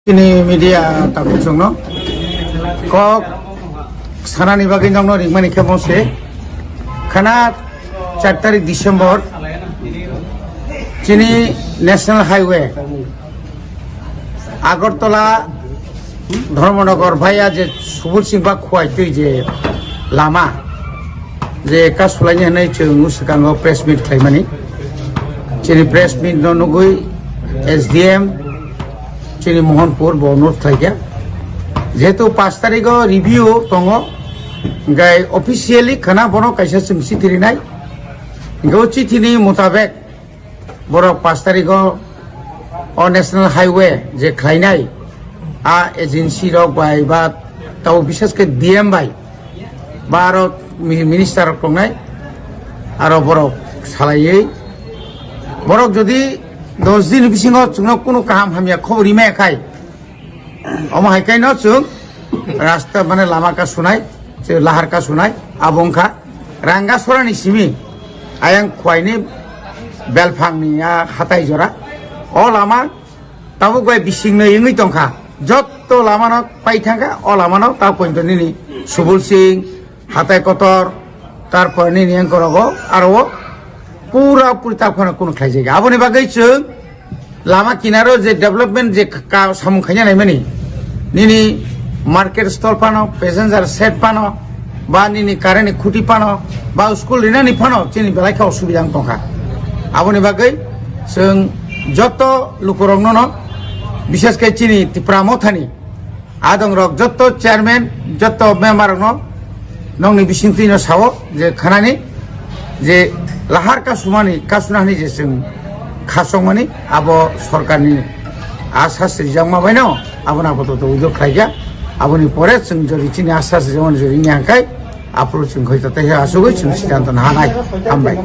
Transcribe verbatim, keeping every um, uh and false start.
Chini media takhuk chwngno kok sanani bagwi nokno ringmani khe mose khana char tarik December chini National Highway Agartala Dharmanagar bhaiya je Subul Singh ba Khowai twi je lama je kasulaini hwnwi chwng swkango press meet khlaimani. Chini press meet no nugwi S D M chini Mohanpur bo note khlaikha. Jehetu pash tarigo review tongo, gai officially khana bono kaisa chwng chithi rinai. Go chithi ni mutabek borok pash tarigo o National Highway je khlainai, a agency rok bai ba tabo bishes khe D M bai ba aro mi-, minister rok tongnai, aro borok salaiwi borok jodi dos din bisingo chwngno kunu kaham hamya khobor rimaya khai, omo hai kaino chwng rasta mane lama ka sunai, chwng lahar ka sunai, abo wngkha Rangasorani simi ayang Khwaini belphangni a hatai jora. O lama tabuk bai bisingno wngwi tongkha. Jotto lamano pai thangkha, o lamano ta poito nini Subul Singh, Hatai Kotor, tarpor nini engkorogo aro o pura puri ta khana kunu khlaijak. Aboni bagwi chwng lama kinaro je development je ka samung khaina naimani, nini market stall phano, passenger shed phano, ba nini current ni khuti phano, ba school rinani phano chini belai khe osubida wng tongkha. Aboni bagwi chwng joto lukurokno no, bishes khe chini Tipra Mothani adongrok joto chairman, joto member rokno nokni bisingtwi no sao je khanani je lahar kasumani, kasuna hwnwi je chwng khasokmani abo sorkarni asa swijak ma baino abono apatot uido khlaikha. Aboni pore chwng jodi chini asa swijak mani jodi wngya hwnkhe aphuru chwng hoi tatai asugwi chwng siddhanto nahanai. Hambai.